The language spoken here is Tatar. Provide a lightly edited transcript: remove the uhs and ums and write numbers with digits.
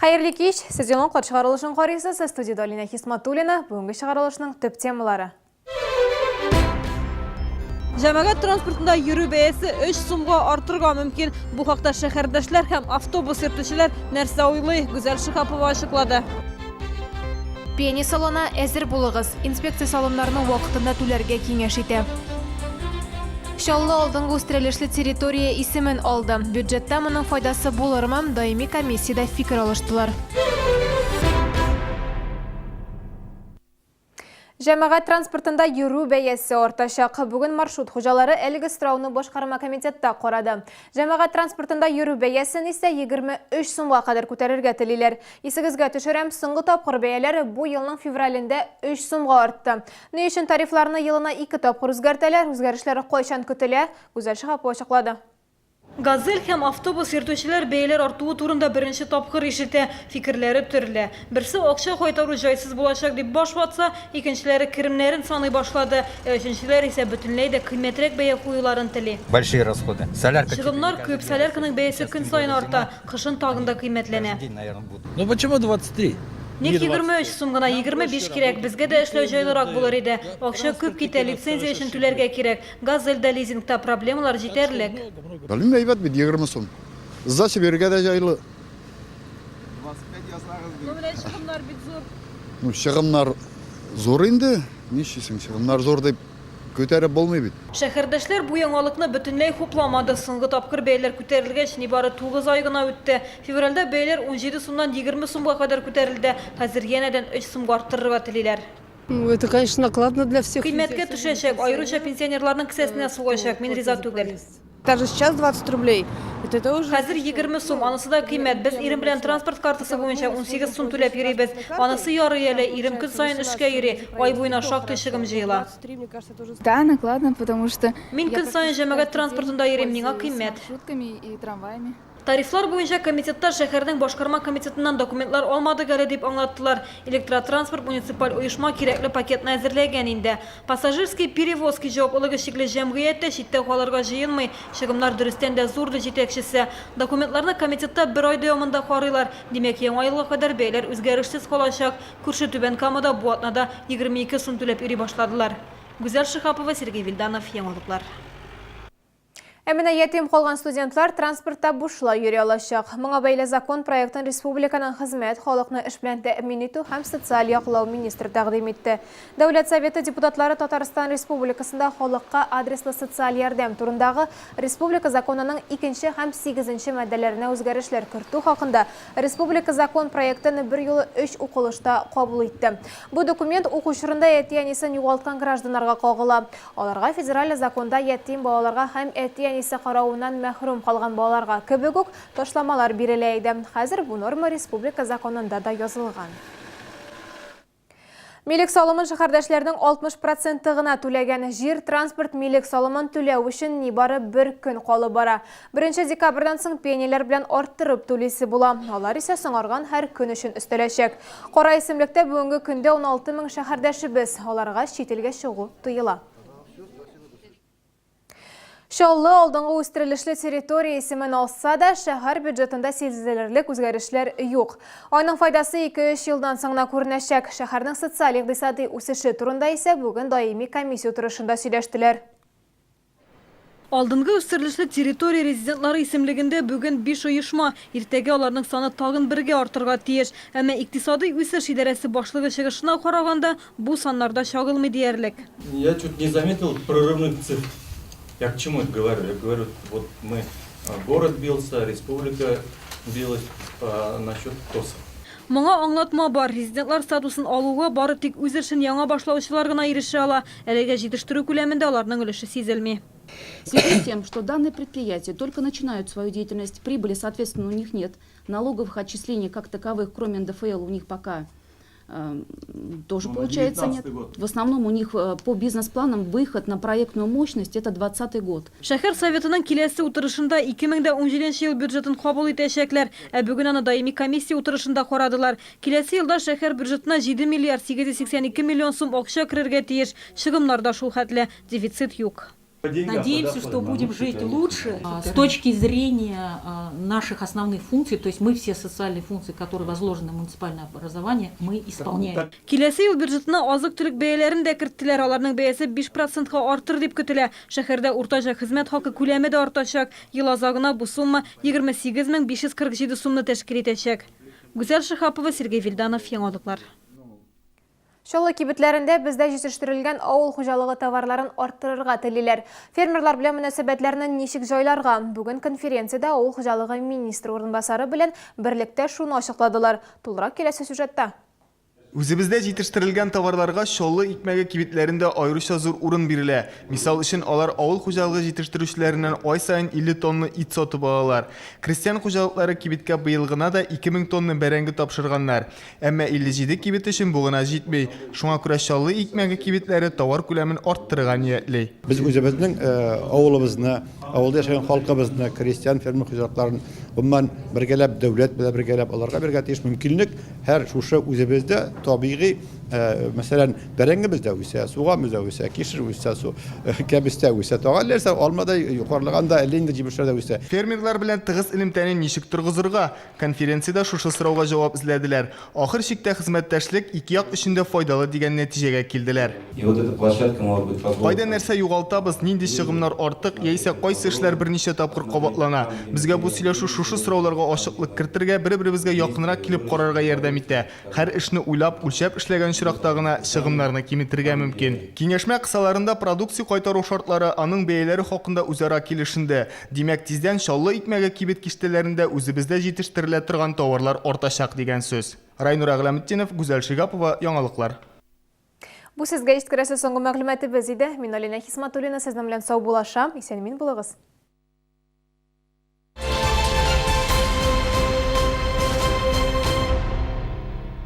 Хәерле кич! Сез Яңалыклар чыгарылышын карыйсыз. Студиядә Алинә Хисматуллина. Бүгенге чыгарылышның төп темалары. Җәмәгать транспортында йөрү бәясе 3 сумга артырга мөмкин. Бу хакта шәһәрдәшләр һәм автобус йөртүчеләр нәрсә уйлый, Гүзәл Шиһапова ачыклады. Пеня салына, әзер булыгыз! Инспекция салымнарны вакытында түләргә киңәш итә. Чаллы алдынгы үстерелешле территория исемен алды. Бюджетта моның файдасы булырмы? Даими комиссиядә фикер алыштылар. Җәмәгать транспортында йөрү бәясе артачак. Бүген маршрут хуҗалары әлеге сорауны башкарма комитетта карады. Җәмәгать транспортында йөрү бәясен исә 23 сумга кадәр күтәрергә телиләр. Исегезгә төшерәм, соңгы тапкыр бәяләр бу елның февралендә 3 сумга артты. Ни өчен тарифларны елына ике тапкыр үзгәртәләр, үзгәрешләр кайчан көтелә, Гүзәл Шиһапова ачыклады. Газель һәм автобус йөртүчеләр бәяләр артуы турында беренче тапкыр ишетә. Фикерләре төрле. Берсе акча кайтару җайсыз булачак дип баш ватса, икенчеләре керемнәрен саный башлады, ә өченчеләр исә бөтенләй дә кыйммәтрәк бәя куюларын тели. Большие расходы. Солярка. Чыгымнар күп, солярканың бәясе көн саен арта. Кышын тагын да кыйммәтләнә. Ну почему 23? Ник 23 сум гына, 25 кирәк, безгә дә эшләү җайлырак булыр иде. Акча күп китә, лицензия өчен түләргә кирәк. Газель дә лизингта, проблемалар җитәрлек. Белмим, әйбәт бит, 20 сум. Сдача бирергә дә җайлы. 25 язсагыз бит. Ну менә чыгымнар бит зур. Ну чыгымнар зур инде, нишлисең, чыгымнар зур дип. Күтәреп булмый бит. Шәһәрдәшләр бу яңалыкны бөтенләй хупламады. Соңгы тапкыр бәяләр күтәрелгәч, нибары тугыз ай гына үтте. Февральдә бәяләр 17 сумнан 20 сумга кадәр күтәрелде. Хәзер янәдән өч сумга арттырырга телиләр. Это, конечно, накладно для всех. Кыйммәткә төшәчәк, аеруча пенсионерларның кесәсенә сугачак. Мин риза түгел. Даже сейчас 20 рублей. Вот это уже. Хәзер 20 сум, анысы да кыйммәт. Без ирем белән транспорт картасы буенча 18 сум түләп йөрибез. Анысы ярый әле, ирем көн саен эшкә йөри. Ай буена шактый чыгым җыела. Да, накладно, потому что. Мин көн саен җәмәгать транспортында йөрим, миңа кыйммәт. Тарифлар буенча комитетта шәһәрнең башкарма комитетыннан документлар алмадык әле, дип аңлаттылар. Электротранспорт муниципаль оешма кирәкле пакетны әзерләгән инде. Пассажирские перевозки җаваплылыгы чикле җәмгыять тә читтә калырга җыенмый. Чыгымнар дөрестән дә зур, ди җитәкчесе. Документларны комитетта бер ай дәвамында карыйлар. Димәк, яңа елга кадәр бәяләр үзгәрешсез калачак. Күрше Түбән Камада бу атнада 22 сум түләп йөри башладылар. Гүзәл Шиһапова, Сергей Вильданов, Яңалыклар. Ә менә ятим калган студентлар транспортта бушлай йөри алачак. Моңа бәйле закон проектын республиканың хезмәт, халыкны эш белән тәэмин итү һәм социаль яклау министры тәкъдим итте. Дәүләт Советы депутатлары Татарстан Республикасында халыкка адреслы социаль ярдәм турындагы республика законының икенче һәм сигезенче маддәләренә үзгәрешләр кертү хакында республика закон проектын берьюлы өч укылышта кабул итте. Бу документ уку чорында әти-әнисен югалткан гражданнарга кагыла. Аларга федераль законда ятим балаларга һәм әти-әнисе каравыннан мәхрүм калган балаларга кебек үк ташламалар бирелә иде. Хәзер бу норма республика законында да язылган. Милек салымын шәһәрдәшләрнең 60 проценты гына түләгән. Җир, транспорт, милек салымын түләү өчен нибары бер көн калып бара. Беренче декабрьдән соң пеняләр белән арттырып түлисе була. Алар исә соңарган һәр көн өчен өстәләчәк. Кара исемлектә бүгенге көндә 16 мең шәһәрдәшебез. Аларга чит илгә чыгу тыела. Чаллы алдынгы үстерелешле территория исемен алса да, шәһәр бюджетында сизелерлек үзгәрешләр юк. Аның файдасы 2-3 елдан соң гына күренәчәк. Шәһәрнең социаль-икътисади үсеше турында исә бүген даими комиссия утырышында сөйләштеләр. Алдынгы үстерелешле территория резидентлары исемлегендә бүген биш оешма. Иртәгә аларның саны тагын бергә артырга тиеш. Әмма Икътисадый үсеш идарәсе башлыгы чыгышына караганда, бу саннарда чагылмый диярлек. Я чуть не заметил прорывных цифр. Я к чему это говорю? Я говорю, вот мы, город бился, республика билась насчет ТОСа. Моңа аңлатма бар, резидентлар статусын алуга бары тик үз эшен яңа башлаучылар гына ирешә ала. Әлегә җитештерү күләмендә аларның өлеше сизелми. В связи с тем, что данные предприятия только начинают свою деятельность, прибыли, соответственно, у них нет, налоговых отчислений как таковых, кроме НДФЛ, у них пока тоже Ну, на получается нет. 19-й год. В основном у них по бизнес-планам выход на проектную мощность это 20 год. Шәһәр Советының киләсе утырышында 2017 ел бюджетын кабул итәчәкләр. Ә бүген аны даими комиссия утырышында карадылар. Киләсе елда шәһәр бюджетына 7 миллиард 882 миллион сум акча керергә тиеш. Чыгымнар да шул хәтле. Дефицит юк. Надеемся, что будем жить лучше с точки зрения наших основных функций, то есть мы все социальные функции, которые возложены на муниципальное образование, мы исполняем. Киләсе ел бюджетына азык-төлек бәяләрен дә керттеләр. Аларның бәясе 5 процентка артыр дип көтелә. Шәһәрдә уртача хезмәт хакы күләме дә артачак. Ел азагына бу сумма 28 547 сумны тәшкил итәчәк. Гүзәл Шиһапова, Сергей Вильданов, Яңалыклар. Чаллы кибетләрендә бездә җитештерелгән авыл хуҗалыгы товарларын арттырырга телиләр. Фермерлар белән мөнәсәбәтләрне ничек җайларга? Бүген конференциядә авыл хуҗалыгы министры урынбасары белән берлектә шуны ачыкладылар. Тулырак киләсе сюжетта. Үзебездә җитештерелгән товарларга Чаллы икмәге кибетләрендә аеруча зур урын бирелә. Мисал өчен, алар авыл хуҗалыгы җитештерүчеләреннән ай саен 50 тонна ит сатып алалар. Крестьян хуҗалыклары кибеткә быел гына да 2000 тонна бәрәңге тапшырганнар. Әмма 57 кибет өчен бу гына җитми. Шуңа күрә Чаллы икмәге кибетләре товар күләмен арттырырга ниятли. Без үзебезнең авылыбызны, авылда яшәгән халкыбызны, крестьян-фермер хуҗалыкларын, гомумән, бергәләп, дәүләт белән бергәләп аларга бирергә тиеш мөмкинлек һәр шушы үзебездә табигый, мәсәлән, бәрәңге бездә үсә, суган бездә үсә, кишер үсә, кәбестә үсә, тагын нәрсә, алма да, карлыган да, әллә нинди җимешләр дә үсә. Фермерлар белән тыгыз элемтәне ничек торгызырга? Конференциядә шушы сорауга җавап эзләделәр. Ахыр чиктә хезмәттәшлек ике як өчен дә файдалы дигән нәтиҗәгә килделәр. И вот эта площадка, может быть, позволит. Кайда нәрсә югалтабыз, нинди чыгымнар артык, яисә кайсы эшләр берничә тапкыр кабатлана? Безгә бу сөйләшү шушы сорауларга ачыклык кертергә, бер-беребезгә якынрак килеп карарга ярдәм итә. Һәр эшне уйлап, үлчәп эшләгән очракта гына чыгымнарны киметергә мөмкин. Киңәшмә кысаларында продукция кайтару шартлары, аның бәяләре хакында үзара килешенде. Димәк, тиздән Чаллы икмәге кибет киштәләрендә үзебездә җитештерелә торган товарлар артачак дигән сүз. Райнур Әгъләметдинов, Гүзәл Шигапова, Яңалыклар. Бу сезгә җиткерәсе соңгы мәгълүматыбыз иде. Мин Алинә Хисматуллина сезнең белән саубуллашам. Исән-имин булыгыз.